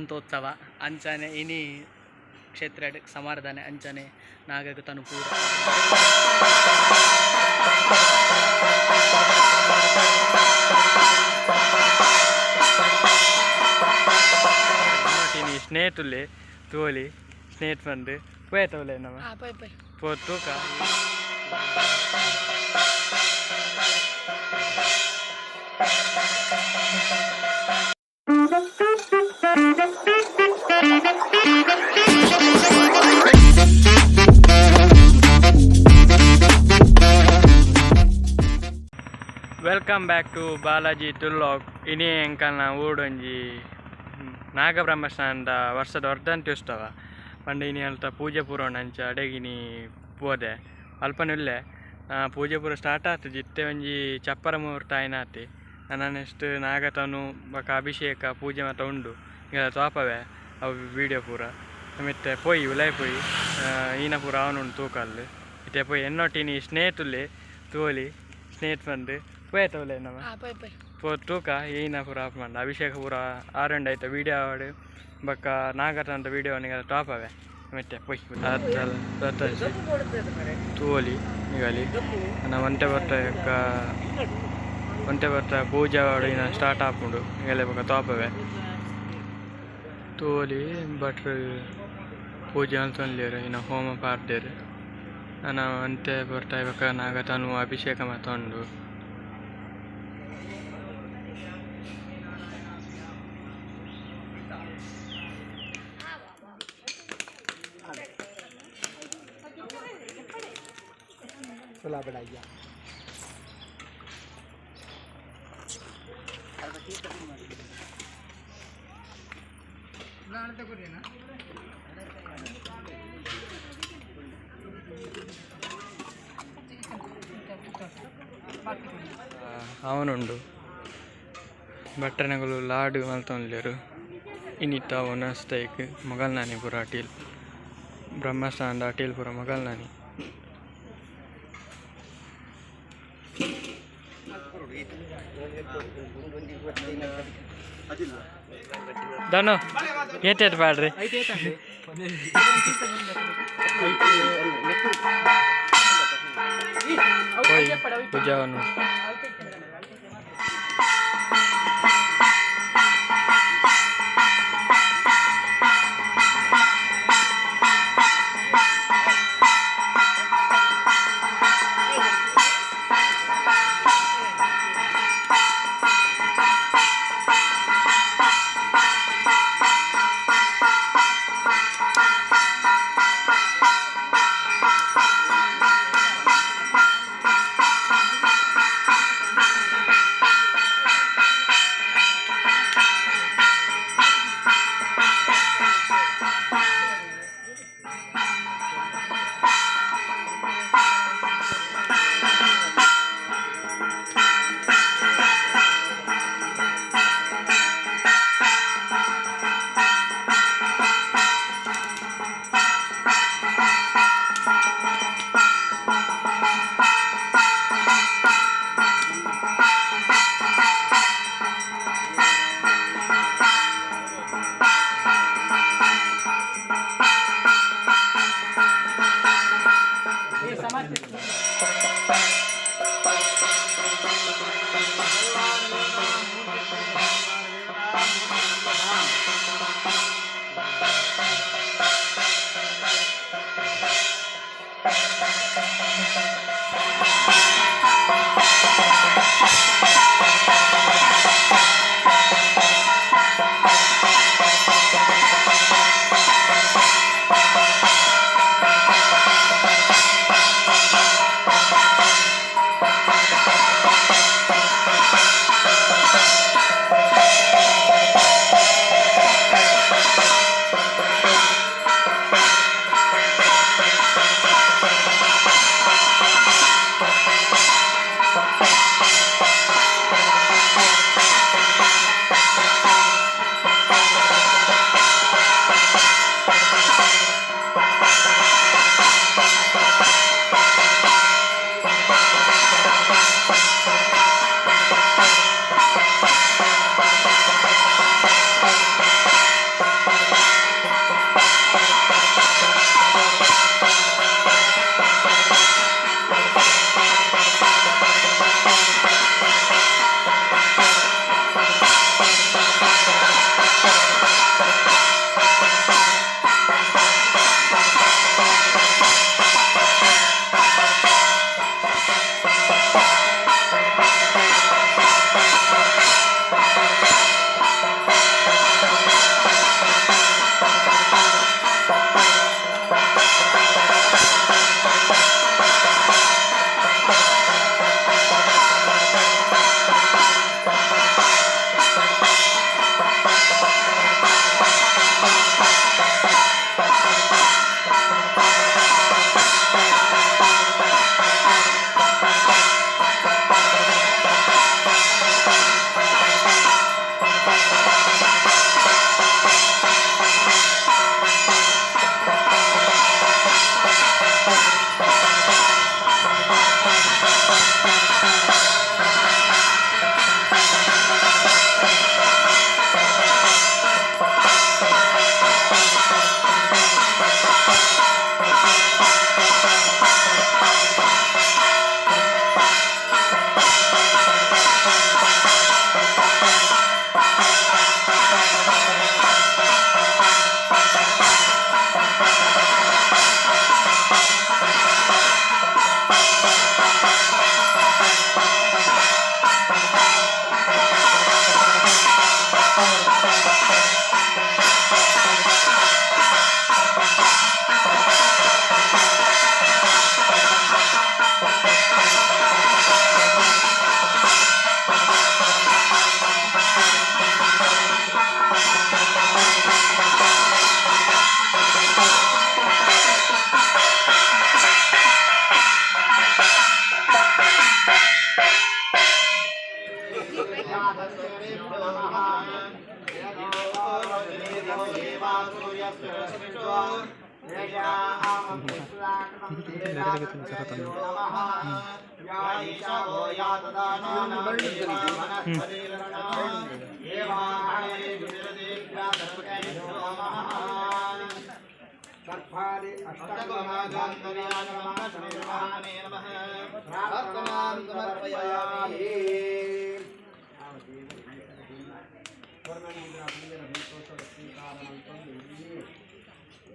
ವಸಂತೋತ್ಸವ ಅಂಚನೆ ಇನಿ ಕ್ಷೇತ್ರಡ್ ಸಮಾರ್ದನೆ ಅಂಚನೆ ನಾಗಗ್ ತನು ಪೂರ. ಇನಿ ಸ್ನೇಹಿತುಲ್ಲೆ ತೋಲಿ ಸ್ನೇಹಿತ ಬಂದು ಪೋಯತವಲೆ ನಮ್ಮ ಪೋ ತೂಕ. Welcome back to Balaji ತುಲ್ಲೋಕ್. ಇನಿ ಎಂಕಲ್ನ ಊಡೊಂಜಿ ನಾಗಬ್ರಹ್ಮಸ್ಥಾನದ ವರ್ಷದ ವರ್ಧಂತಿ ಉತ್ಸವ ಪಂಡ ಇನಿ ಅಲ್ತ ಪೂಜೆ ಪೂರ ಅಂಚ ಅಡೆಗಿನಿ ಪೋದೆ ಅಲ್ಪನ ಇಲ್ಲೆ. ಪೂಜೆ ಪೂರ ಸ್ಟಾರ್ಟ್ ಆತುಜಿ, ಇತ್ತೆ ಒಂಜಿ ಚಪ್ಪರ ಮುಹೂರ್ತ ಆಯ್ನಾತಿ. ನನ ನೆಕ್ಸ್ಟ್ ನಾಗತನು ಬೊಕ ಅಭಿಷೇಕ ಪೂಜೆ ಮಾತ ಉಂಡು. ಈಗ ತೋಪವೆ ಅವು ವೀಡಿಯೋ ಪೂರ. ಮಿತ್ತೆ ಪೋಯಿ ಉಲಾಯಿ ಪೋಯಿ ಈನ ಪೂರ ಅವನುಂಡು ತೂಕಲ್ಲು. ಇತ್ತೆ ಪೋಯಿ ಎನ್ನೊಟ್ಟಿನಿ ಸ್ನೇಹಿತುಲ್ಲೆ ತೋಲಿ ಸ್ನೇಹಿತ ಬಂದು ಪೋಯತವಲೆ ನಮ್ಮ ಪೋ ತೂಕ. ಈನ ಪೂರ ಆಫ್ ಮಂಡ ಅಭಿಷೇಕ ಪೂರ ಆರಂಡ ಆಯ್ತ ವೀಡಿಯೋ ಆವಡ್ ಬೊಕ್ಕ ನಾಗತನದ ವೀಡಿಯೋ ತೋಪವೆ. ಮೆತ್ತೆ ಪೋಯ್ ತೂವೊಲಿ ನಿಗಲಿ. ನನ ಒಂತೆ ಬರ್ತ ಬೊಕ್ಕ ಒಂತೆ ಬರ್ತ ಪೂಜೆ ಆವಡ್ ಇನ್ನ ಸ್ಟಾರ್ಟ್ ಆಪುಂಡು. ನಿಗಲೆ ಬೊಕ್ಕ ತೋಪವೆ. ತೂವೊಲಿ, ಭಟ್ರು ಪೂಜೆ ಮಲ್ತೊಂದುಲ್ಲೆರ್. ಇನ್ನ ಹೋಮ ಪಾಡ್ದೆರ್. ನನ ಒಂತೆ ಪೊರ್ತು ಆಯಿ ಬೊಕ್ಕ ನಾಗತನು ಅಭಿಷೇಕ ಮಾತ ಉಂಡು. ಅವನುಂಡು ಭಟ್ರೆನಕುಲು ಲಾಡು ಮಲ್ತೊಂದುಲ್ಲೆರ್. ಇನಿತ ವನಸ್ತೈಕ್ ಮೊಗಲ್ನಾನಿ ಪೂರ ಅಟೀಲ್ ಬ್ರಹ್ಮಸ್ಥಾನದ ಅಟೀಲ್ ಪೂರ ಮೊಗಲ್ನಾನಿ. ಧನು ಏತೇತ್ ಪಾಡ್ರಿ ಪೋಯಿ ಪೂಜಾವನು.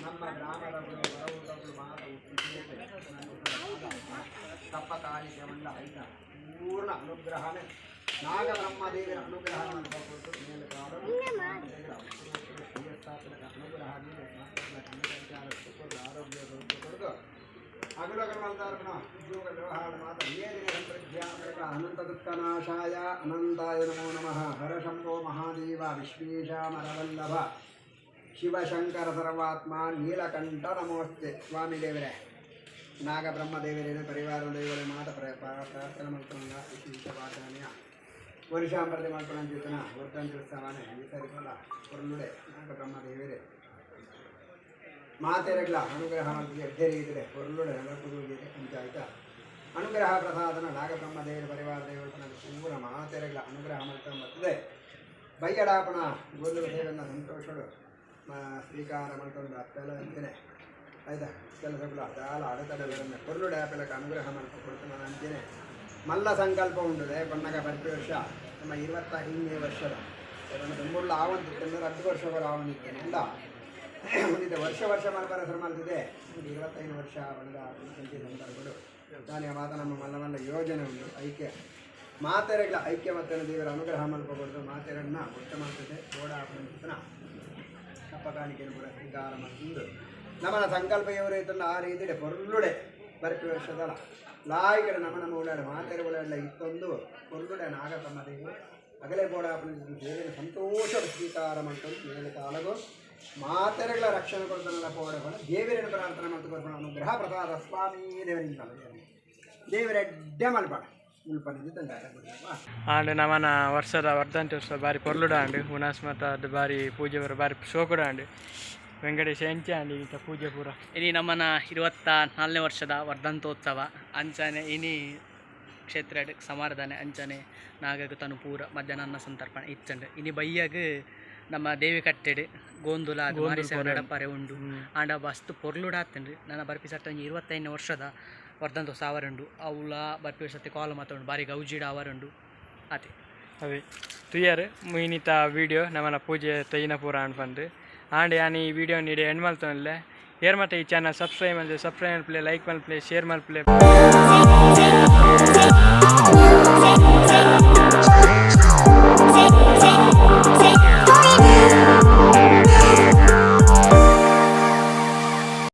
ನಮ್ಮ ಗ್ರಾಮದವರು ಬರವುದವರು ಮಾತು ತಪ್ಪ ಕಾಣಿಕೆ ಉಳ್ಳ ಐತ ಪೂರ್ಣ ಅನುಗ್ರಹನೇ ನಾಗಬ್ರಹ್ಮದೇವರ ಅನುಗ್ರಹವನ್ನು ಕೊಟ್ಟು ಮೇಲೆ ಅನುಗ್ರಹ ಆರೋಗ್ಯ ಕೊಡುದು ಅಗುಲಗರ್ಮಲ್ದಾರ್ಪಣ ಉದ್ಯೋಗ ವ್ಯವಹಾರ ಮಾತ್ರ ಅನಂತ ದುಃಖನಾಶಾಯ ಅನಂತಾಯ ನಮೋ ನಮಃ. ಹರ ಶಂಭೋ ಮಹಾದೇವ ವಿಶ್ವೇಶಾಮರವಲ್ಲಭ ಶಿವಶಂಕರ ಸರ್ವಾತ್ಮ ನೀಲಕಂಠ ನಮೋಸ್ತೆ. ಸ್ವಾಮಿ ದೇವರೇ, ನಾಗಬ್ರಹ್ಮದೇವರೇನ ಪರಿವಾರ ದೇವರೇ ಮಾತ ಪ್ರಾರ್ಥನೆ ಮಾಡ್ಕೊಂಡ ವಿಶೇಷವಾದಾನೆಯ ವರ್ಷಾಂಪ್ರತಿ ಮಾಡ್ಕೊಂಡ ಜೀತನ ವರ್ಧಂತ್ಯುತ್ಸವನೆ ಈ ಸರಿ ಫಲ ಕೊರ್ಲುಡೆ ನಾಗಬ್ರಹ್ಮದೇವರೇ ಮಾತೆರಗ್ಲ ಅನುಗ್ರಹ ಮಾಡ್ತಿದೆ ಎಡ್ಡೆ ಕೊರ್ಲುಡೆ ನಡಕುದುಗಿದೆ ಅಂತ ಆಯ್ತಾ. ಅನುಗ್ರಹ ಪ್ರಸಾದನ ನಾಗಬ್ರಹ್ಮದೇವರ ಪರಿವಾರ ದೇವರು ಪೂರ ಮಾತೆರಗ್ಲ ಅನುಗ್ರಹ ಮಾಡ್ತಾ ಬರ್ತದೆ. ಬೈಯಡಾಪಣ ಗೋಲು ದೇವರನ್ನ ಸಂತೋಷಡು ಸ್ವೀಕಾರ ಮಾಡ್ಕೊಂಡು ಅತ್ತೆಲ್ಲ ಅಂತೇನೆ ಆಯ್ತಾ. ಕೆಲಸಗಳ ದಾಲ ಅಡೆತಡೆಗಳನ್ನು ಕೊರ್ಲುಡೆ ಆಪಲಕ್ಕೆ ಅನುಗ್ರಹ ಮಾಡ್ಕೊ ಕೊಡ್ತಾನೆ ಅಂತೇನೆ. ಮಲ್ಲ ಸಂಕಲ್ಪ ಉಂಟು ಬಣ್ಣಗ ಬರ್ಪಿ ವರ್ಷ ನಮ್ಮ 25ನೇ ವರ್ಷದ ತುಂಬುಳ್ಳ ಆವಂತಿತ್ತು 10 ವರ್ಷಗಳ ಆವಂತಿದ್ದೇನೆ ಅಲ್ಲ ಮುಂದಿದ್ದ ವರ್ಷ ವರ್ಷ ಮಲ್ಪರ ಹೆಸರು ಮಾಡ್ತಿದೆ. 25 ವರ್ಷ ಬಣ್ಣದ ಸಂಖ್ಯೆ ಸಂದರ್ಭಗಳು ದಾನಿಯ ಮಾತ ನಮ್ಮ ಮಲ್ಲ ಮಲ್ಲ ಯೋಜನೆ ಉಂಟು. ಐಕ್ಯ ಮಾತೆರೆಗಳ ಐಕ್ಯ ಮತ್ತು ದೇವರ ಅನುಗ್ರಹ ಮಲ್ಪಬಾರ್ದು. ಮಾತೆರನ್ನ ಒಟ್ಟು ಮಾಡ್ತದೆ ಓಡ ಹಾಕೋಣ ಕಪ್ಪ ಕಾಣಿಕೆಯನ್ನು ಕೂಡ ಸ್ವೀಕಾರ ಮಾಡ್ತಿದ್ದು ನಮ್ಮನ ಸಂಕಲ್ಪ ಇವರೈತಲ್ಲ ಆ ರೀತಿ ಪೊರ್ಲುಡೆ ಬರ್ಪಿ ವರ್ಷದಲ್ಲ ಲಾಯ್ಕಡೆ ನಮ್ಮ ನಮ್ಮ ಉಳ್ಳಾಡ ಮಾತೆರೆ ಉಳ್ಳಾಡಲ ಇತ್ತೊಂದು ಪೊರ್ಲುಡೆ ನಾಗತಮ್ಮ ದೇವರು ಅಗಲೇ ಬೋಡ ದೇವರ ಸಂತೋಷ ಸ್ವೀಕಾರ ಮಾಡ್ಕೊಂಡು ಮೇಲೆ ಕಾಲಗು ಮಾತೆರೆಗಳ ರಕ್ಷಣೆ ಕೊಡ್ತಾನಲ್ಲ ಪೋಡ ದೇವರನ್ನು ಪ್ರಾರ್ಥನೆ ಮಾಡ್ತು ಅನುಗ್ರಹ ಪ್ರಸಾದ ಸ್ವಾಮಿ ದೇವರಿಂದ ದೇವರೆಡ್ಡೆ ಮಲ್ಪಾಡ ಆಂಡ್ ನಮನ ವರ್ಷದ ವರ್ಧಂತ್ಯೋತ್ಸವ ಬಾರಿ ಪೊರ್ಲುಡಾಂಡ್ ಉನಾಸ್ ಮತ ಅದು ಬಾರಿ ಪೂಜೆ ಪೂರ ಬಾರಿ ಶೋಕುಡಾಂಡ್ ವೆಂಕಟೇಶ ಎಂಚೆ ಆಂಡ್ ಈತ ಪೂಜೆ ಪೂರ. ಇನಿ ನಮ್ಮನ 24ನೇ ವರ್ಷದ ವರ್ಧಂತೋತ್ಸವ ಅಂಚನೆ ಇನಿ ಕ್ಷೇತ್ರ ಸಮಾರ್ಧನೆ ಅಂಚನೆ ನಾಗಗ ತನು ಪೂರ ಮಧ್ಯಾಹ್ನ ಅನ್ನ ಸಂತರ್ಪಣೆ ಇಚ್ಚಂಡ್ ಇನಿ ಬಯ್ಯಗ್ ನಮ್ಮ ದೇವಿ ಕಟ್ಟೆಡ್ ಗೋಂದುಲ ಮಾರಿಸೇವೆ ನಡಪಾರೆ ಉಂಡು. ಆಂಡ ಬಸ್ತು ಪೊರ್ಲುಡಾತಂಡು ನನ್ನ ಬರ್ಪಿ ಸಟ್ಟ ಒಂಜಿ 25ನೇ ವರ್ಷದ ವರ್ಧಂತೋತ್ಸವ ಅವರುಂಡು ಅವುಲ ಬರ್ಪಿ ಸತಿ ಕಾಲ್ ಮಾತುಂಡು ಬಾರಿ ಗೌಜಿಡ ಅವರುಂಡು ಆತೆ. ಅವೆ ತುಯ್ಯರ್ ಮುಯಿನಿತ ವಿಡಿಯೋ ನಮ್ಮನ ಪೂಜೆ ತೈನ ಪೂರ ಅನ್ಪಂದು ಆಂಡ್ ಯಾನ್ ಈ ವಿಡಿಯೋ ನೀಡಿ ಎಂಡ್ ಮಲ್ತೊನ್ಲೆ ಏರ್ ಮತ್ತೆ ಈ ಚಾನಲ್ ಸಬ್ಸ್ಕ್ರೈಬ್ ಮಲ್ತೆ ಸಬ್ಸ್ಕ್ರೈಬ್ ಮಲ್ಪಲೆ ಲೈಕ್ ಮಲ್ಪಲೆ ಶೇರ್ ಮಲ್ಪಲೆ.